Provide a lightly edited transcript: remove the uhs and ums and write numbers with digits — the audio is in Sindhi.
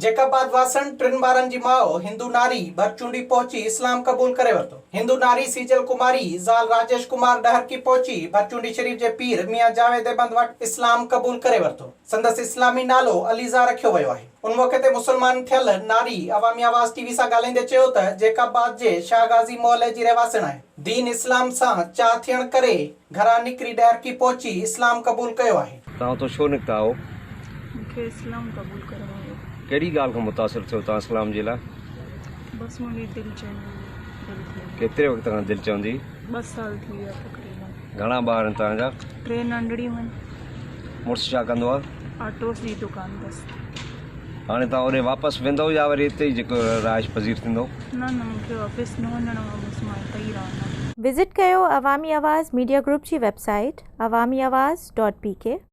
جيڪب آباد واسڻ ٽن ٻارن جي ماء هندو ناري ڀرچونڊي پهچي اسلام قبول ڪري ورتو. هندو ناري سيجل ڪماري زال راجيش ڪمار ڏهرڪي پهچي ڀرچونڊي شريف جي پير ميان جاويد احمد وٽ اسلام قبول ڪري ورتو. سندس اسلامي نالو عليزا رکيو ويو آهي. ان موقعي تي مسلمان ٿيل ناري عوامي آواز ٽي وي سان ڳالهائيندي چيو ته جيڪب آباد جي شاهه غازي محلي جي رهواسڻ آهي. دين اسلام سان چاهه ٿيڻ ڪري گهران نڪري ڏهرڪي پهچي اسلام قبول ڪيو آهي. توهان اتان ڇو نڪتا آهو؟ مون کي اسلام قبول ڪرڻو هيو. ڪهڙي ڳالهه کان متاثر ٿيو توهان اسلام جي لاء؟ بس منهنجي دل چوندي هئي دل ٿي. ڪيتري وقت کان دل چوندي هئي؟ ٻه سال ٿي ويا تقريبن. گهڻا ٻار آهن توهان جا؟ ٽي ننڍڙيون آهن. مڙس ڇا ڪندو آهي؟ آٽوس جي دڪان اٿس. هاڻي توهان اوڏي واپس ويندؤ يا وري اتي ئي جيڪو رهائش پذير ٿيندؤ؟ نه نه مون کي واپس نه وڃڻو آهي بس مان اتي ئي رهندم. وزٽ ڪيو عوامي آواز ميڊيا گروپ جي website Awami Awaz dot P K.